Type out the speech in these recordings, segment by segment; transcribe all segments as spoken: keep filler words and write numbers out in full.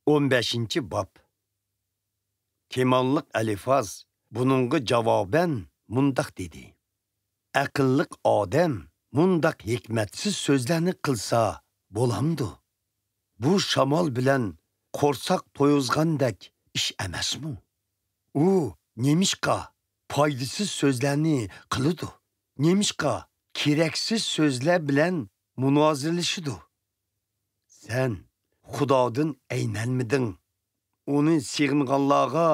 ئون بەشىنچى باب. تېمانلىق ئەلىفاز بۇنىڭغا جاۋابەن مۇنداق دېدى: ئەقىللىق ئادەم مۇنداق ھېكمەتسىز سۆزلەرنى قىلسا بولامدۇ؟ بۇ شامال بىلەن قورساق تويغۇزغاندەك ئىش ئەمەسمۇ؟ ئۇ نېمىشقا پايدىسىز سۆزلەرنى قىلىدۇ؟ نېمىشقا كېرەكسىز سۆزلەر بىلەن مۇنازىرىلىشىدۇ؟ سەن خۇدادىن ئەينەنمىدىڭ. ئۇنى سېغىنغانلارغا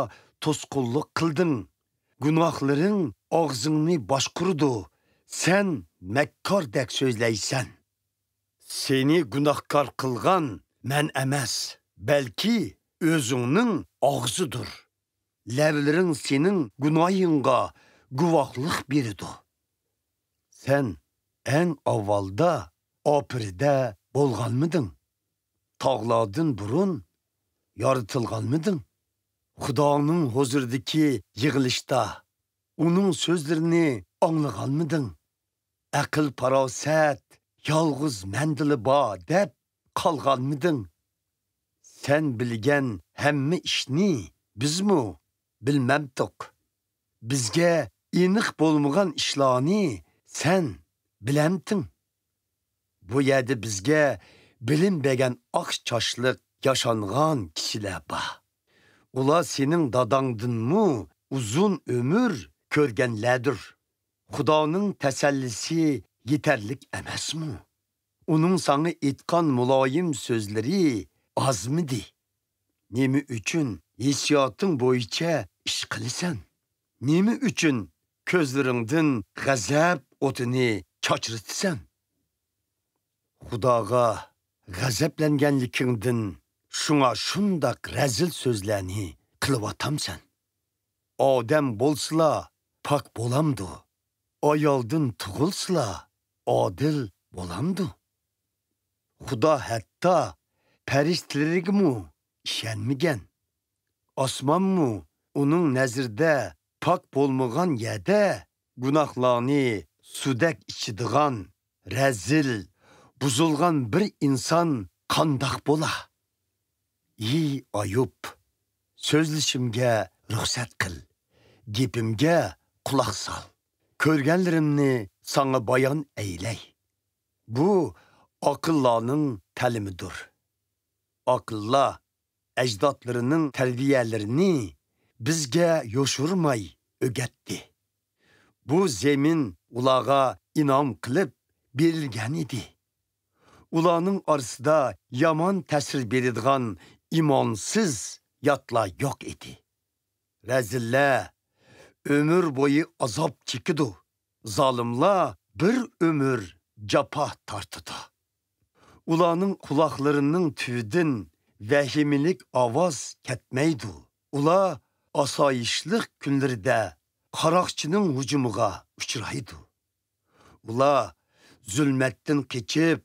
توسقۇنلۇق قىلدىڭ. گۇناھلىرىڭ ئاغزىڭنى باشقۇرىدۇ. سەن مەككاردەك سۆزلەيسەن. سېنى گۇناھكار قىلغان مەن ئەمەس، بەلكى ئۆزۈڭنىڭ ئاغزىدۇر. لەۋلىرىڭ سېنىڭ گۇناھىڭغا گۇۋاھلىق بېرىدۇ. سەن ئەڭ ئاۋۋالدا ئاپىرىدە بولغانمىدىڭ؟ تاغلاردىن بۇرۇن يارىتىلغانمىدىڭ؟ خۇدانىڭ ھۇزۇرىدىكى يىغىلىشتا ئۇنىڭ سۆزلىرىنى ئاڭلىغانمىدىڭ؟ ئەقىل-پاراسەت يالغۇز مەندىلا بار دەپ قالغانمىدىڭ؟ سەن بىلگەن ھەممە ئىشنى بىزمۇ بىلمەمتۇق؟ بىزگە ئېنىق بولمىغان ئىشلارنى سەن بىلەمتىڭ؟ بۇ يەردە بىزگە بىلىم بەرگەن ئاق چاچلىق ياشانغان كىشىلەر بار. ئۇلار سېنىڭ داداڭدىنمۇ ئۇزۇن ئۆمۈر كۆرگەنلەردۇر. خۇدانىڭ تەسەللىسى يېتەرلىك ئەمەسمۇ؟ ئۇنىڭ ساڭا ئېيتقان مۇلايىم سۆزلىرى ئازمىدى؟ نېمە ئۈچۈن ھېسسىياتىڭ بويىچە ئىش قىلىسەن؟ نېمە ئۈچۈن كۆزلىرىڭدىن غەزەپ ئوتىنى چاچرىتىسەن؟ خۇداغا غەزەپلەنگەنلىكىڭدىن شۇڭا شۇنداق رەزىل سۆزلەرنى قىلىۋاتامسەن؟ ئادەم بولسىلا پاك بولامدۇ؟ ئايالدىن تۇغۇلسىلا ئادىل بولامدۇ؟ خۇدا ھەتتا پەرىشتىلىرىگىمۇ ئىشەنمىگەن. ئاسمانمۇ ئۇنىڭ نەزىرىدە پاك بولمىغان يەردە گۇناھلارنى سۇدەك ئىچىدىغان رەزىل، بۇزۇلغان بىر ئىنسان قانداق بولا؟ ئى ئايۇب، سۆزلىشىمگە رۇخسەت قىل، گېپىمگە قۇلاق سال، كۆرگەنلىرىمنى ساڭا بايان ئەيلەي. بۇ ئاقىللارنىڭ تەلىمىدۇر. ئاقىللار ئەجدادلىرىنىڭ تەربىيەلىرىنى بىزگە يوشۇرماي ئۆگەتتى. بۇ زېمىن ئۇلارغا ئىنئام قىلىپ بېرىلگەن ئىدى. ئۇلارنىڭ ئارىسىدا يامان تەسىر بېرىدىغان ئىمانسىز ياتلار يوق ئىدى. رەزىللەر ئۆمۈر بويى ئازاب چېكىدۇ. زالىملار بىر ئۆمۈر جاپا تارتىدۇ. ئۇلارنىڭ قۇلاقلىرىنىڭ تۈۋىدىن ۋەھىمىلىك ئاۋاز كەتمەيدۇ. ئۇلار ئاسايىشلىق كۈنلىرىدە قاراقچىنىڭ ھۇجۇمىغا ئۇچرايدۇ. ئۇلار زۇلمەتتىن قېچىپ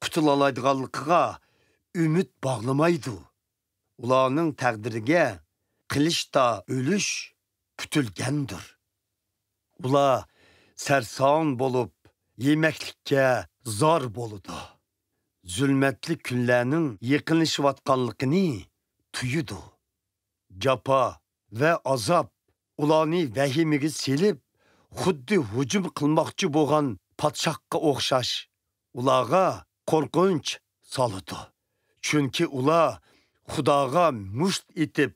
قۇتۇلالايدىغانلىقىغا ئۈمىد باغلىمايدۇ. ئۇلارنىڭ تەقدىرىگە قىلىچتا ئۆلۈش پۈتۈلگەندۇر. ئۇلار سەرسان بولۇپ، يېمەكلىككە زار بولىدۇ. زۇلمەتلىك كۈنلەرنىڭ يېقىنلىشىۋاتقانلىقىنى تۇيىدۇ. جاپا ۋە ئازاب ئۇلارنى ۋەھىمىگە سېلىپ، خۇددى ھۇجۇم قىلماقچى بولغان پادىشاھقا ئوخشاش ئۇلارغا قورقۇنچ سالىدۇ. چۈنكى ئۇلار خۇداغا مۇشت ئېتىپ،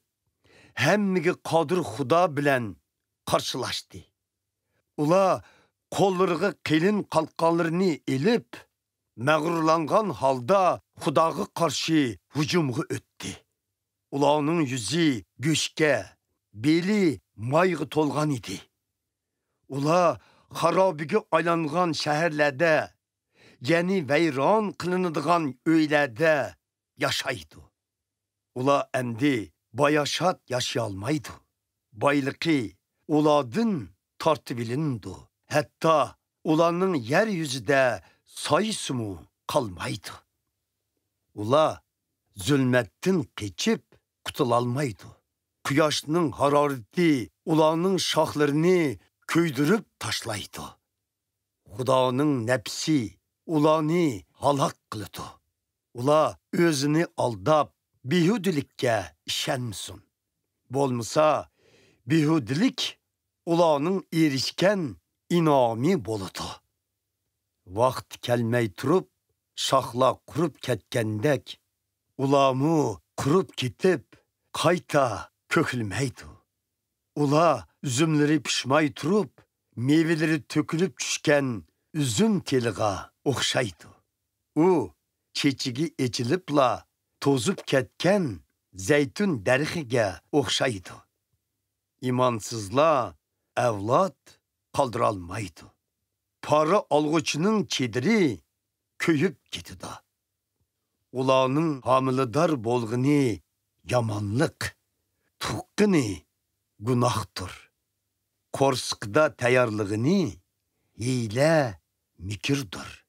ھەممىگە قادىر خۇدا بىلەن قارشىلاشتى. ئۇلار قوللىرىغا قېلىن قالقانلىرىنى ئېلىپ، مەغرۇرلانغان ھالدا خۇداغا قارشى ھۇجۇمغا ئۆتتى. ئۇلارنىڭ يۈزى گۆشكە، بېلى مايغا تولغان ئىدى. ئۇلار خارابىگە ئايلانغان شەھەرلەردە، يەنى ۋەيران قىلىنىدىغان ئۆيلەردە ياشايدۇ. ئۇلار ئەمدى باياشات ياشىيالمايدۇ. بايلىقى ئۇلاردىن تارتىۋېلىنىدۇ. ھەتتا ئۇلارنىڭ يەر يۈزىدە سايىسىمۇ قالمايدۇ. ئۇلار زۇلمەتتىن قېچىپ قۇتۇلالمايدۇ. قۇياشنىڭ ھارارىتى ئۇلارنىڭ شاخلىرىنى كۆيدۈرۈپ تاشلايدۇ. خۇدانىڭ نەپسى ئۇلارنى ھالاك قىلىدۇ. ئۇلار ئۆزىنى ئالداپ، بىھۇدىلىككە ئىشەنمىسۇن. بولمىسا، بىھۇدىلىك ئۇلارنىڭ ئېرىشكەن ئىنئامى بولىدۇ. ۋاقتى كەلمەي تۇرۇپ، شاخلار قۇرۇپ كەتكەندەك، ئۇلارمۇ قۇرۇپ كېتىپ، قايتا كۆكلىمەيدۇ. ئۇلار ئۈزۈملىرى پىشماي تۇرۇپ، مېۋىلىرى تۆكۈلۈپ چۈشكەن ئۈزۈم تېلىغا ئوخشايدۇ. ئۇ چېچىكى ئېچىلىپلا توزۇپ كەتكەن زەيتۇن دەرىخىگە ئوخشايدۇ. ئىمانسىزلار ئەۋلاد قالدۇرالمايدۇ. پارا ئالغۇچىنىڭ چېدىرى كۆيۈپ كېتىدۇ. ئۇلارنىڭ ھامىلىدار بولغىنى يامانلىق، تۇغقىنى گۇناھتۇر. قورسىقىدا تەييارلىغىنى ھىيلە، مىكىردۇر.